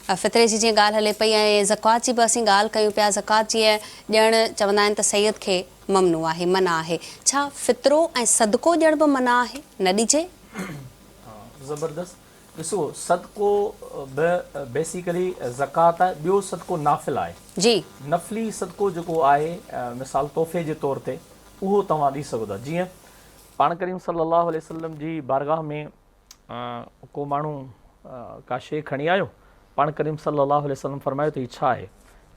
فطري جي جيئن ڳالهه هلي پئي ۽ زڪوات جي به اسين ڳالهه ڪيون پيا زڪوات جيئن ڏيڻ چوندا آهن ته سيد کي ممنوع آهي منع آهي ڇا فطرو ۽ صدقو ڏيڻ به منع آهي نه ڏجي؟ زبردست ڏسو صدقو به بيسيڪلي زڪوات آهي ٻيو صدقو نافل آهي جي. نفلي صدقو جيڪو آهي مثال تحفي جي طور تي اهو توهان ڏئي سگهو ٿا جيئن پاڻ ڪريم صلي الله عليه وسلم جي بارگاهه ۾ ڪو ماڻهو ڪا شيء کڻي آيو، پاڻ ڪريم صلّي اللّٰه عليه وسلّم فرمايو ته هي ڇا آهي؟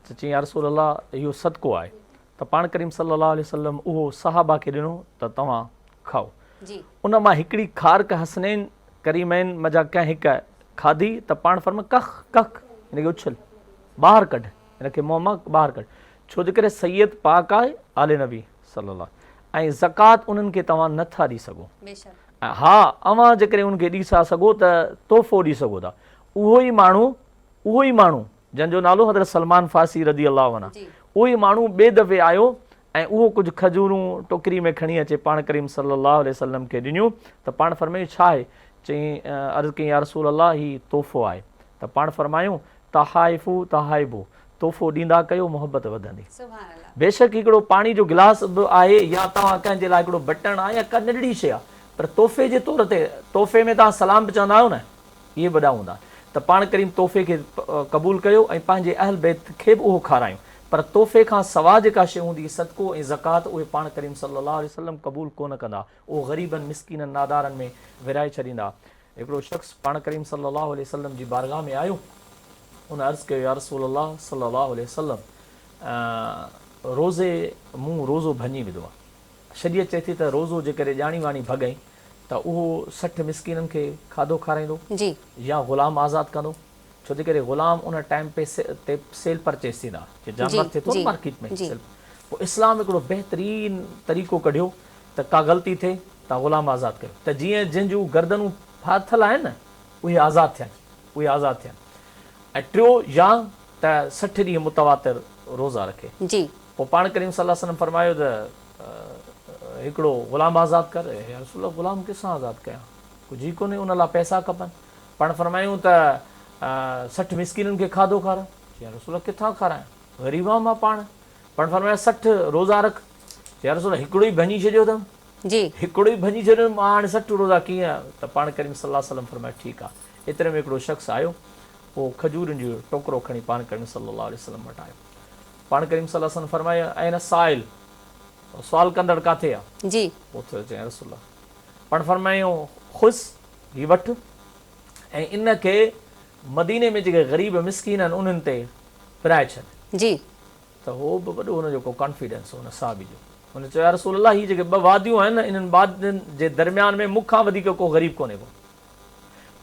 ته چيائين يا رسول الله اهو صدقو آهي ته پاڻ ڪريم صلّي اللّٰه عليه وسلّم اهو صحابه کي ڏنو ته توهان کائو. ان مان هڪڙي کارڪ حسنين ڪريمين منجهان ڪنهن هڪ کاڌي ته پاڻ فرمايو ڪخ ڪخ هن کي اڇل ٻاهر ڪڍ هن کي منهن مان ٻاهر ڪڍ ڇو جي ڪري سيد پاڪ آهي آل نبي صلّي اللّٰه ۽ زڪوات انهن کي توهان نه ٿا ڏئي سگهو. ۽ ها اوهان جيڪڏهن ان کي ڏئي ٿا سگهو ته تحفو ڏئي سگهو ٿا. اهو ئي ماڻهو، اهو ئي ماڻهو، جنهن جو نالو حضرت سلمان فارسي رضي الله عنه، اهو ئي ماڻهو ٻئي دفعي آيو ۽ اهو ڪجهه کجورون ٽوڪري ۾ کڻي اچي پاڻ ڪريم صلي الله عليه وسلم کي ڏنيون ته پاڻ فرمايو ڇا آهي؟ چيائين، عرض ڪيائين يا رسول الله هي تحفو آهي. ته پاڻ فرمايو، تحائفو تحائبو، تحفو ڏيندا ڪيو محبت وڌندي. بيشڪ هڪڙو پاڻي جو گلاس به آهي يا توهان ڪنهن جي لاء هڪڙو بٽڻ آهي يا ڪا ننڍڙي شيء آهي پر تحفي جي طور تي تحفي ۾ توهان سلام به چوندا آهيو نه اهي به وڏا هوندا آهن ته پاڻ ڪريم تحفي کي قبول ڪيو ۽ پنهنجي اهل بيت کي به اهو کارايون پر تحفي کان سوا جيڪا شيء هوندي صدقو ۽ زڪوات اهي پاڻ ڪريم صلي الله عليه وسلم قبول ڪونه ڪندا اهو غريبن مسڪينن نادارن ۾ ورهائي ڇڏيندا. هڪڙو شخص پاڻ ڪريم صلّي اللّٰه عليه وسلّم جي بارگاھ ۾ آيو، ان عرض ڪيو، يا رسول الله صلّي اللّٰه عليه وسلّم! روزي مون روزو ڀڃي وڌو آهي. شريعت چئي ٿي ته روزو جيڪڏهن ڄاڻي واڻي ڀڳئين ته اهو 60 مسڪينن کي کاڌو کارائيندو يا غلام آزاد ڪندو، ڇو جي ڪري غلام ان ٽائيم پي تي سيل پرچيز ٿيندا جي جانور ٿئي ٿو نه مارڪيٽ ۾ سيل پوء اسلام هڪڙو بهترين طريقو ڪڍيو ته ڪا غلطي ٿئي تان غلام آزاد ڪيو ته جيئن جن جون گردنون ڦاٿل آهن نه اهي آزاد ٿين اهي آزاد ٿين ۽ ٽيو يا ته 60 ڏينهن متواتر روزا رکي پوء پاڻ ڪريم صلي الله عليه وسلم فرمايو ته هڪڙو غلام آزاد ڪر يا رسول الله غلام ڪيسان آزاد ڪيان ڪجهه ئي ڪونهي ان لاء پئسا کپن پاڻ فرمايائون ته 60 مسڪينن کي کاڌو کاراء. چيائين يا رسول الله ڪٿان کارايان؟ غريب آهيان مان پاڻ. پاڻ فرمايائون 60 روزا رک. چيائين يا رسول الله هڪڙو ئي ڀڃي ڇڏيو اٿم. هڪڙو ئي ڀڃي ڇڏيو اٿم مان هاڻي 60 روزا ڪيئن؟ ته پاڻ ڪريم صلي الله عليه وسلم فرمايو ٺيڪ آهي. ايتري ۾ هڪڙو شخص آيو اهو کجورين جو ٽوڪرو کڻي پاڻ ڪريم صلي الله عليه وسلم وٽ آيو. پاڻ ڪريم صلي الله عليه وسلم فرمايو اين السائل سوال ڪندڙ ڪاٿي آهي؟ اٿيو چيائين يا رسول الله. پاڻ فرمايائون خذ هي وٺ ۽ ان کي مديني ۾ جيڪي غريب مسڪين آهن انهن تي ورهائي ڇڏ. ته هو به وڏو هن جو ڪو ڪانفيڊنس هو ان صحابي جو. هن چيو يا رسول الله هي جيڪي ٻه واديون آهن انهن وادين جي درميان ۾ مون کان وڌيڪ ڪو غريب ڪونهي ڪو.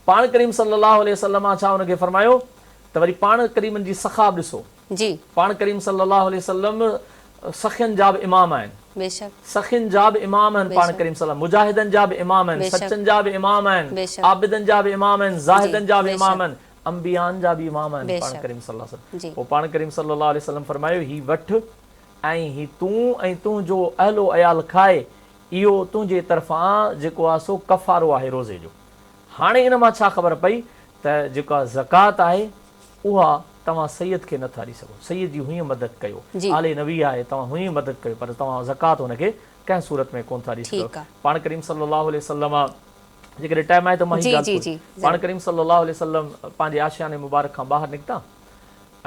پاڻ ڪريم صلي الله عليه وسلم ڇا هن کي فرمايو ته وري پاڻ ڪريمن جي سخا به ڏسو. پاڻ ڪريم صلي الله عليه وسلم سخين جا به امام آهن. سخين جا به امام آهن پاڻ ڪريم صلي الله مجاهدن جا به امام آهن سچن جا به امام آهن عابدن جا به امام آهن زاهدن جا به امام آهن انبيائن جا به امام آهن پاڻ ڪريم صلي الله عليه وسلم پوء پاڻ ڪريم صلي الله عليه وسلم فرمايو هي وٺ ۽ هي تون ۽ تنهنجو اهل و عيال کائي اهو تنهنجي طرفان جيڪو آهي سو ڪفارو آهي روزي جو هاڻي ان مان ڇا خبر پئي ته جيڪا زڪوات آهي اها توهان سيد کي نه ٿا ڏئي سگهو، سيد جي هئين مدد ڪيو، آل نبي آهي توهان هئين مدد ڪيو پر توهان زڪوات هن کي ڪنهن صورت ۾ ڪونه ٿا ڏئي سگهو. پاڻ ڪريم صلي الله عليه وسلم جيڪڏهن ٽائيم آهي ته مان هي ڳالهه پوري پاڻ ڪريم صلي الله عليه وسلم پنهنجي آشياني مبارڪ کان ٻاهر نڪتا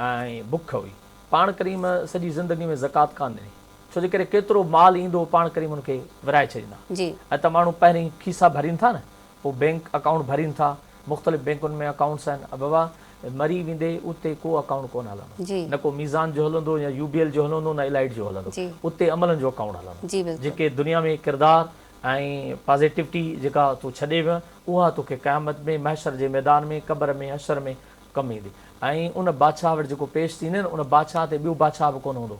۽ بک هئي پاڻ ڪريم سڄي زندگي ۾ زڪوات ڪانه ڏني ڇو جي ڪري ڪيترو مال ايندو هو پاڻ ڪريم ان کي ورهائي ڇڏيندا ۽ ته ماڻهو پهرين کيسا ڀرين ٿا نه پوء بينڪ اڪائونٽ ڀرين ٿا، مختلف بينڪن ۾ اڪائونٽس آهن، بابا مري ويندي اتي ڪو اڪائونٽ ڪونه هلندو، نه ڪو ميزان جو هلندو يا يو بي ايل جو هلندو نه الائيٽ جو هلندو، اتي عملن جو اڪائونٽ هلندو، جيڪي دنيا ۾ ڪردار ۽ پازيٽوٽي جيڪا تو ڇڏي ويو اها توکي قيامت ۾ محشر جي ميدان ۾ قبر ۾ حشر ۾ ڪم ايندي ۽ ان بادشاهه وٽ جيڪو پيش ٿيندين ان بادشاهه تي ٻيو بادشاهه به ڪونه هوندو.